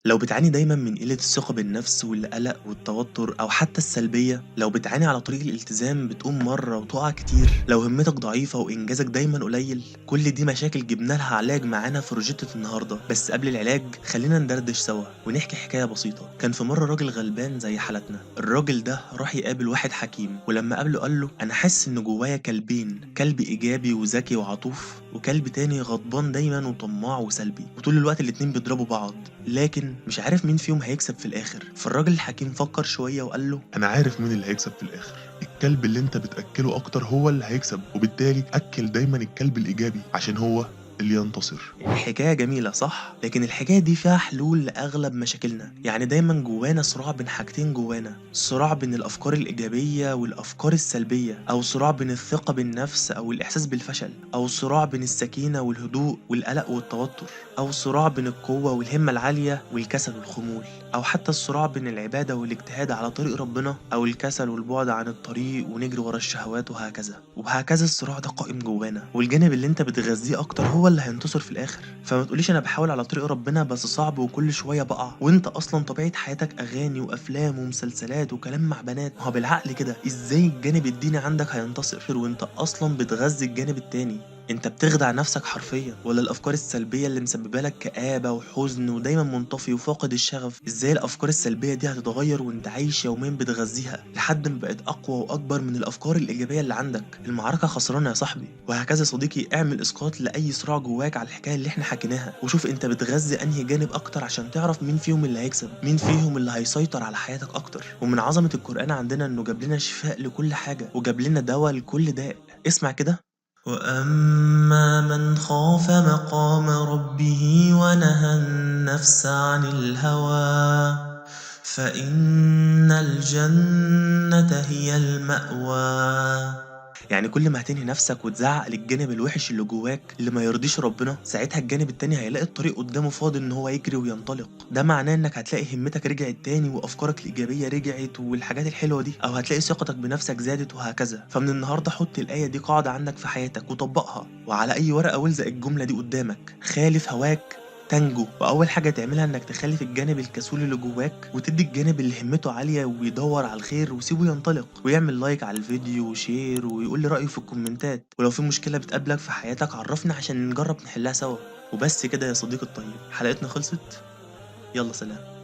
لو بتعاني دايما من قلة الثقة بالنفس والقلق والتوتر أو حتى السلبية، لو بتعاني على طريق الالتزام بتقوم مرة وتقع كتير، لو همتك ضعيفة وإنجازك دايما قليل، كل دي مشاكل جبنا لها علاج معانا في روشتة النهاردة. بس قبل العلاج خلينا ندردش سوا ونحكي حكاية بسيطة. كان في مرة راجل غلبان زي حالتنا. الراجل ده راح يقابل واحد حكيم، ولما قابله قال له أنا حاسس إن جوايا كلبين، كلب إيجابي وذكي وعطوف، وكلب تاني غضبان دايما وطماع وسلبي، وطول الوقت الاتنين بيضربوا بعض، لكن مش عارف مين فيهم هيكسب في الآخر. فالراجل الحكيم فكر شوية وقال له انا عارف مين اللي هيكسب في الاخر، الكلب اللي انت بتاكله اكتر هو اللي هيكسب، وبالتالي اكل دايما الكلب الايجابي عشان هو اللي ينتصر. الحكاية جميلة صح؟ لكن الحكاية دي فيها حلول لأغلب مشاكلنا. يعني دايما جوانا صراع بين حاجتين جوانا، صراع بين الأفكار الإيجابية والأفكار السلبية، أو صراع بين الثقة بالنفس أو الإحساس بالفشل، أو صراع بين السكينة والهدوء والقلق والتوتر، أو صراع بين القوة والهمة العالية والكسل والخمول، أو حتى الصراع بين العبادة والاجتهاد على طريق ربنا، أو الكسل والبعد عن الطريق ونجري ورا الشهوات، وهكذا وهكذا. الصراع ده قائم جوانا، والجانب اللي انت بتغذيه اكتر هو اللي هينتصر في الاخر. فما تقوليش انا بحاول على طريق ربنا بس صعب وكل شوية بقع، وانت اصلا طبيعة حياتك اغاني وافلام ومسلسلات وكلام مع بنات. ما هو بالعقل كده ازاي الجانب الديني عندك هينتصر وانت اصلا بتغذي الجانب التاني؟ انت بتخدع نفسك حرفيا. ولا الافكار السلبية اللي مسببه لك كآبه وحزن ودايما منطفي وفاقد الشغف، ازاي الافكار السلبية دي هتتغير وانت عايش يوميا بتغذيها لحد ما بقت اقوى واكبر من الافكار الايجابية اللي عندك؟ المعركة خسرانة يا صاحبي. وهكذا صديقي، اعمل اسقاط لاي صراع جواك على الحكاية اللي احنا حكيناها، وشوف انت بتغذي انهي جانب اكتر عشان تعرف مين فيهم اللي هيكسب، مين فيهم اللي هيسيطر على حياتك اكتر. ومن عظمه القران عندنا انه جاب لنا شفاء لكل حاجة، وجاب لنا دواء لكل داء. اسمع كده: وأما من خاف مقام ربه ونهى النفس عن الهوى فإن الجنة هي المأوى. يعني كل ما هتنهي نفسك وتزعق للجانب الوحش اللي جواك اللي ما يرضيش ربنا، ساعتها الجانب التاني هيلاقي الطريق قدامه فاضي ان هو يجري وينطلق. ده معناه انك هتلاقي همتك رجعت تاني، وافكارك الايجابية رجعت، والحاجات الحلوة دي، او هتلاقي ثقتك بنفسك زادت، وهكذا. فمن النهارده حط الايه دي قاعدة عندك في حياتك وطبقها، وعلى اي ورقة والزق الجملة دي قدامك: خالف هواك تنجو. واول حاجة تعملها انك تخالف الجانب الكسول اللي جواك، وتدي الجانب اللي همته عالية وبيدور على الخير، وسيبه ينطلق، ويعمل like على الفيديو و share، ويقول لي رايه في الكومنتات. ولو في مشكلة بتقابلك في حياتك عرفنا عشان نجرب نحلها سوا. وبس كده يا صديقي الطيب، حلقتنا خلصت، يلا سلام.